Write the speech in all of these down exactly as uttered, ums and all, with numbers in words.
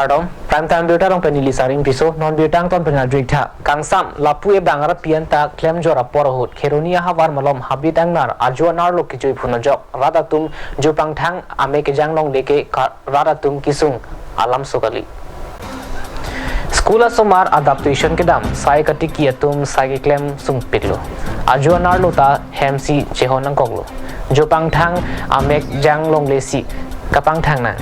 Kardom, Prime Time Birta along pen neli Saring Tisso, non birta angton pen nangdrek tha. Kangsam, lapu ebang arapi anta klemjor apor ahut, Kheroni ahavar malom habit angnar, ajo anerlo kejui phunojok, rat atum jopangthang, amek kejang longle ke ka-, rat atum kesung alamso kali. School asomar adap tuition kedam, sai katiki atum sai keklem sungpiklo. Ajo anerlo ta hemsi chehon nangkoklo. Jopangthang amek jang longle si kapangthang nang.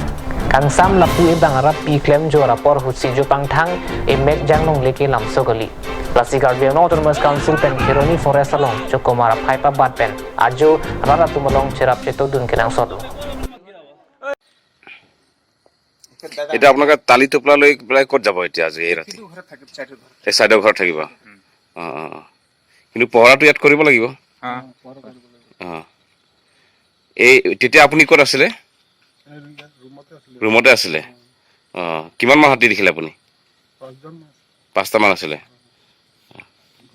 Kangsam lapu ebang arapi klemjor apor ahutsi jopangthang emek jang longle ke lamso kali. Lasi Karbi Anglong Autonomous Council pen Kheroni Forest along chokomar aphai pabat pen ajo rat atum along cherap chetongdun kenangsotlo. এতিয়া আপোনালোকে টালি টোপোলা লৈ পেলাই ক'ত যাব এতিয়া আজি এই ৰাতি? সেইটো ঘৰত থাকিম, চাইডৰ ঘৰত। এই চাইডৰ ঘৰত থাকিব? উম। অ, অ, অ। কিন্তু পহৰাটো ইয়াত কৰিব লাগিব? হা। অ। এই তেতিয়া আপুনি ক'ত আছিলে? এই ৰুমতে আছিলে। ৰুমতে আছিলে? অ, কিমানমান হাতী দেখিলে আপুনি? পাঁচজন মান। পাঁচটামান আছিলে?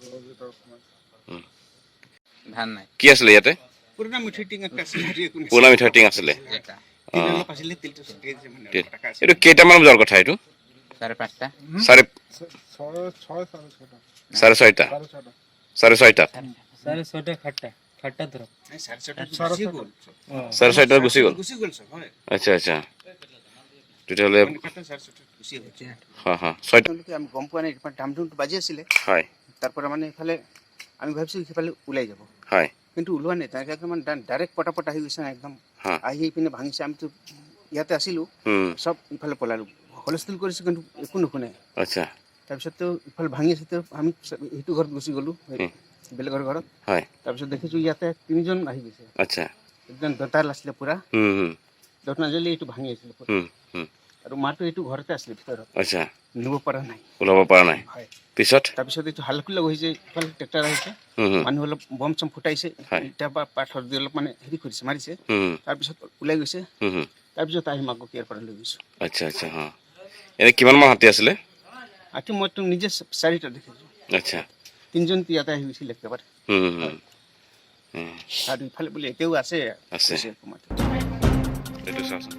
ঘৰৰ ভিতৰত সোমাই। উম। ধান নাই। কি আছিলে ইয়াতে? পুৰণা মিঠাই টিং এটা আছিলে, আৰু একো নাছিলে। পুৰণা মিঠাই টিং আছিলে? এটা। তিল অ। অলপ আছিলে, তিলটো ছটিয়াই দিছে মানে, তিল। ফটাকা আছিলে। এইটো কেইটামান বজাৰ কথা এইটো? চাৰে পাঁচটা। চাৰে ছ-, ছয়, ছয়, চাৰে ছয়টা। চাৰে ছয়টা? চাৰে ছয়টা। চাৰে ছয়টা। চাৰে ছয়টা সাতটা। সাতটা ধৰক। নাই, চাৰে ছয়টাত চাৰে গুচি ছয়টা। গ'ল। অ। চাৰে ছয়টাত গুচি গ'ল? গুচি গ'ল চব, হয়। আচ্ছা, আচ্ছা। তেতিয়াহ'লে মানে সাতটা চাৰে ছয়টাত গুচি গ'ল। হয়, হয়। ছয়টা। তেওঁলোকে আমি গম পোৱা নাই, এইটো মানে ডাম ডুমটো বাজি আছিলে। হয়। তাৰ পৰা মানে এইফালে আমি ভাবিছোঁ সিফালে ওলাই যাব। হয়। কিন্তু ওলোৱা নাই, তেনেকৈ মানে ডা-, ডাইৰেক্ট পটাপট আহি গৈছে না একদম। হা। আহি পিনে ভাঙিছে, আমিতো ইয়াতে আছিলোঁ, উম। চব ইফালে পলালোঁ। হুলস্থুল কৰিছোঁ কিন্তু একো নুশুনে। আচ্ছা। তাৰপিছততো ইফালে ভাঙি আছে, তো আমি চব সেইটো ঘৰত গুচি গ'লোঁ, সেই উম। বেলেগৰ ঘৰত। হয়। তাৰপিছত দেখিছোঁ ইয়াতে তিনিজন আহি গৈছে। আচ্ছা। একদম দঁতাল আছিলে পুৰা। হুম, হুম। দঁতাল নাছিলে, এইটো ভাঙি আছিলে পুৰা। হুম, হুম। আৰু মাৰটো এইটো ঘৰতে আছিলে ভিতৰত। আচ্ছা। নিব পৰা নাই। ওলাব পৰা নাই। হয়। পিছত? তাৰপিছত এইটো হাল্লা-হুল্লা হৈছে, ইফালে ট্ৰেক্টৰ আহিছে। হুম, হুম। মানুহ অলপ বম চম ফুটাইছে। হয়। ইটা বা পাথৰ দি অলপ মানে হেৰি কৰিছে, মাৰিছে। হুম। তাৰপিছত ওলাই গৈছে। হুম, হুম। তাৰপিছত আহি মাকক ইয়াৰ পৰা লৈ গৈছোঁ। আচ্ছা, আচ্ছা, হা। এনে কিমান মান হাতী আছিলে? হাতী মইতো নিজে চ-, চাৰিটা দেখিছোঁ। আচ্ছা। তিনিজন ইয়াতে আহি গৈছিল একেবাৰে। হুম, হুম, হুম। হয়। উম। আৰু ইফালে বোলে এতিয়াও আছে, আছে। কৈছে অকণমান। এইটো চাওকচোন।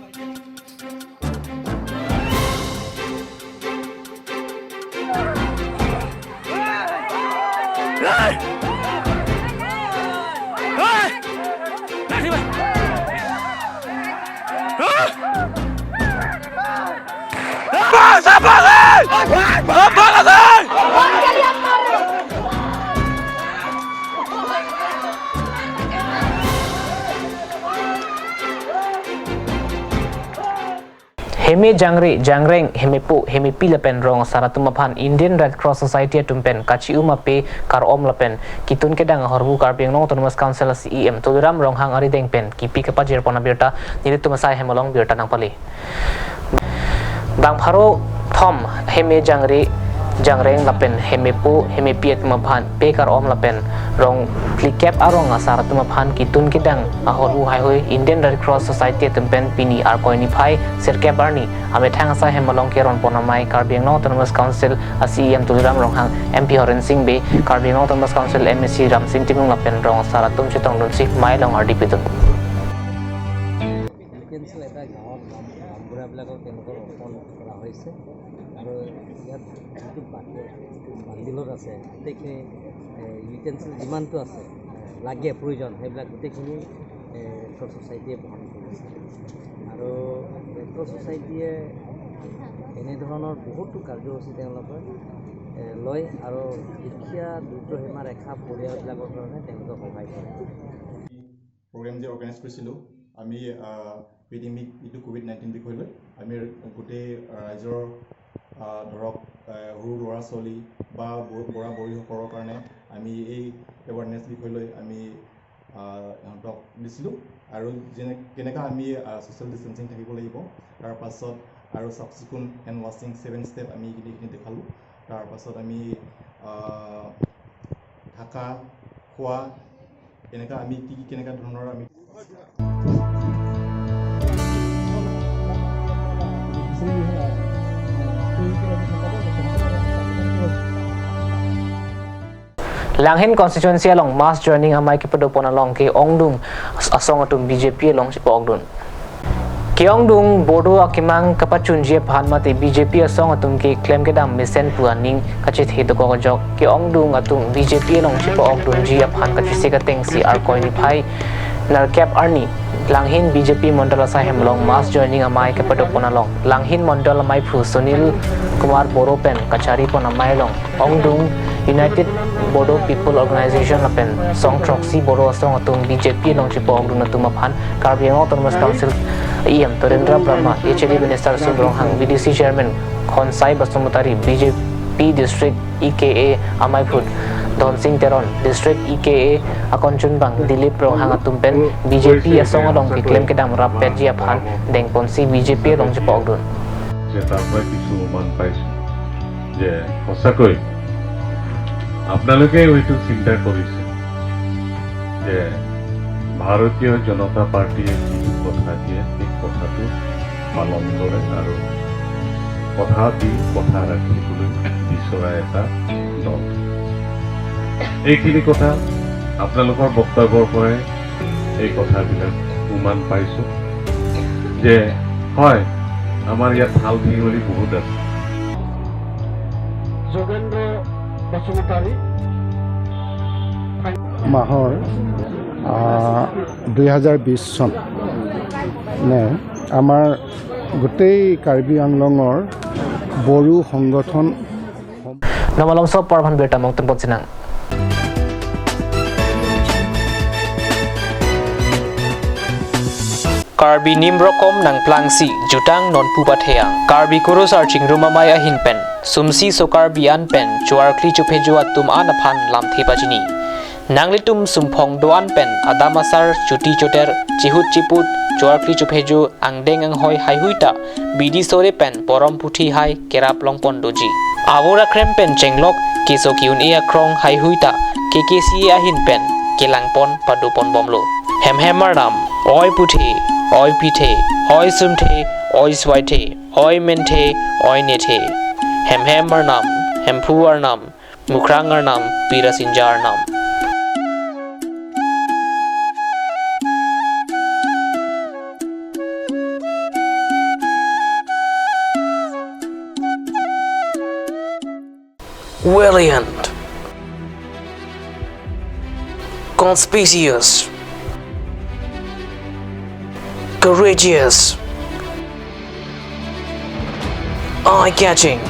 Heme jangre, jangreng, hemepo, hemepi lapen rong asar atum aphan Indian Red Cross Society atum pen kachi-um ape kar-om lapen ketun kedang ahormu Karbi Anglong Autonomous Council a C E M Tuliram Ronghang arideng pen kipi kapajirpon abirta nelitum asai hem along birta nangpale. Bang pharo thom heme jangre, jangreng lapen hemepo, hemepi atum aphan pe kar-om lapen rong phlikep arong asar atum aphan ketun kedang ahormu haihui Indian Red Cross Society atum pen pini Arkoi niphai sirkep arni amethang asai hem along keronpon amei Karbi Anglong Autonomous Council a C E M Tuliram Ronghang, M P Horen Sing Bey, Karbi Anglong Autonomous Council M A C Ramsing Timung lapen rong asar atum chetongdunsi mei along ardi pidun. ইউটেনচিল এটা গাঁৱত গাঁও-, গাঁওবুঢ়াবিলাকক তেওঁলোকৰ অৰ্পণ কৰা হৈছে আৰু ইয়াত যিটো বাকেট, যিটো বান্দিলত আছে, গোটেইখিনি, এ, ইউটেনচিল যিমানটো আছে, এ, লাগে, প্ৰয়োজন, সেইবিলাক গোটেইখিনি, এ, ৰেড ক্ৰছ ছ'চাইটিয়ে বহন কৰিছে। আৰু ৰেড ক্ৰছ ছ'চাইটিয়ে এনেধৰণৰ বহুতো কাৰ্যসূচী তেওঁলোকে, এ, লয় আৰু দুখীয়া দৰিদ্ৰ সীমা ৰেখা পৰিয়ালবিলাকৰ কাৰণে তেওঁলোকে সহায় কৰে। প্ৰগ্ৰেম যে অৰ্গেনাইজ কৰিছিলোঁ, আমি, আহ, পেণ্ডেমিক এইটো ক'ভিড নাইণ্টিন বিষয় লৈ আমি গোটেই ৰাইজৰ, আহ, ধৰক, আহ, সৰু ল'ৰা ছোৱালী বা ব-, বুঢ়া বুঢ়ীসকলৰ কাৰণে আমি এই এৱাৰনেছ বিষয় লৈ আমি, আহ, সিহঁতক দিছিলোঁ। আৰু যেনে, কেনেকা আমি, আহ, ছ'চিয়েল ডিষ্টেঞ্চিং থাকিব লাগিব, তাৰ পাছত আৰু চাফ চিকুণ, হেণ্ড ৱাশ্বিং, ছেভেন ষ্টেপ আমি এইখিনি, এইখিনি দেখালোঁ। তাৰ পাছত আমি, আহ, থকা, খোৱা, এনেকা আমি কি কি, কেনেকা ধৰণৰ আমি Langhin constituency along mass joining amei kepadopon along ke ongdung asong atum B J P along chepokdun. Ke-ongdung Bodo akemang kapachunji aphan mate B J P asong atum keklem kedam mesen pu aning kachethe dokok ajok, ke-ongdung atum B J P along chepa-okdunji aphan kachesik atengsi Arkoi niphai nerkep arni Langhin B J P Mondol asaihem along mass joining amei kepadopon along, Langhin Mondol amaiphu Sunil Kumar Boro pen kacharipon amei along ongdung United Bodo People Organization lapen song throksi Bodo asong atum B J P along chepa-okdun atum aphan Karbi Anglong Autonomous Council E M Torindra Brahma, H A D Minister Sum Ronghang, V D C Chairman Khonsai Basumatary, B J P District E K A amaiphu Dhonsing Teron, District E K A akonchunbang Dilip Ronghang atum pen B J P asong along keklem kedam rappetji aphan dengponsi B J P along chepa-okdun. যে তাৰ পৰা কিছু অনুমান পাইছোঁ যে সঁচাকৈ আপোনালোকে হয়তো চিন্তা কৰিছে যে ভাৰতীয় জনতা পাৰ্টীয়ে যি কথা দিয়ে, সেই কথাটো পালন কৰে আৰু কথা দি কথা ৰাখিবলৈ বিচৰা এটা দল। এইখিনি কথা আপোনালোকৰ বক্তব্যৰ পৰাই এই কথাবিলাক অনুমান পাইছোঁ যে হয়, আমাৰ ইয়াত ঠাল ঠেঙুলি বহুত আছে। যোগেন্দ্ৰ বসুমতাৰী। মাহৰ, আহ, দুই হাজাৰ বিশ চন নে আমাৰ গোটেই কাৰ্বি আংলঙৰ বড়ো সংগঠন Nonmalomso apor aphan birta mong tempon sinang. Karbi nim rokom nangplangsi jutang nonpu patheyang. Karbi kurusar chingrum amei ahin pen sumsi so Karbi an pen chuarkli chuphejo atum an aphan lamthe pachini. Nanglitum sumphong do-an pen adam asar chuti choter chihut chiput chuarkli chuphejo angdeng anghoi haihui ta bidi sore pen porom puthi hai kerap longpon doji. Avur akrem pen chenglok keso ki-un-e akrong haihui ta K K C A ahin pen kelangpon padoponbomlo. Hem hem arnam, oi puthe, oi pithe, oi sumthe, oi swaithe, oi menthe, oi nethe. Hem hem arnam, hemphu arnam, mukrang arnam, pirasinja arnam. Valiant, conspicuous, courageous, eye-catching.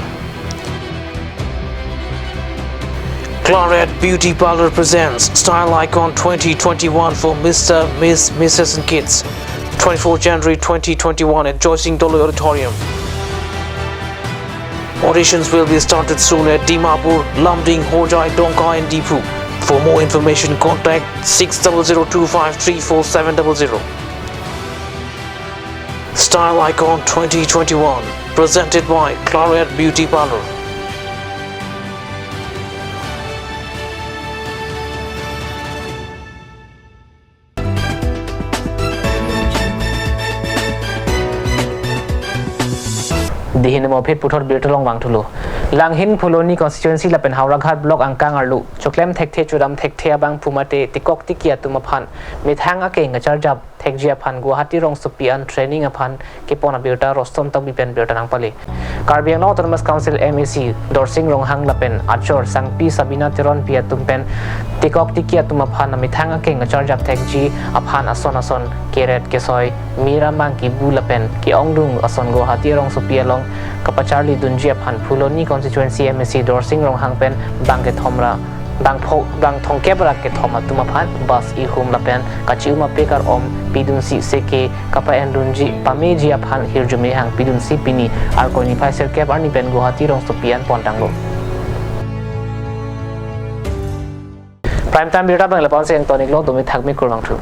Claret Beauty Parlour presents Style Icon twenty twenty-one for Mister, Miss, Missus and Kids. Twenty-fourth January twenty twenty-one at Joysing Doloi Auditorium. Auditions will be started soon at Dimapur, Lumding, Hojai, Dongka and Diphu. For more information, contact six double zero two five three four seven double zero. Style Icon twenty twenty-one, presented by Claret Beauty Parlour. Dei hin mo aphi puthot birta along vangthulo. Langhin Phuloni constituency lapen Howraghat block angkang arlo choklem thekthe chodam thekthe abangphu mate tikok tiki atum aphan methang akeng kacharjap thekji aphan Guwahati rongsopi an training aphan kepon abirta Rostom Tokbi pen birta nangpale. Karbi Anglong Autonomous Council M A C Dorsing Ronghang lapen achor sangpi Sabina Teronpi atum pen tikok tiki atum aphan methang akeng kacharjap thekji aphan ason ason keret kesoi mir amang kibu lapen ke-ongdung ason Guwahati rongsopi along kapacharlidunji aphan Phuloni constituency M A C Dorsing Ronghang pen bang kethom ra bang pho, bang thomkep ra kethom atum aphan bus ihum lapen kachi-um ape kar-om pidunsi seke kapa-endunji pameji aphan hirjume hang pidunsi pini Arkoi niphai sirkep arni pen Guwahati rongsopi an pontanglo. Prime Time birta abang lapu-an si ingtoniklo, dumi thakmi, kurvangthu.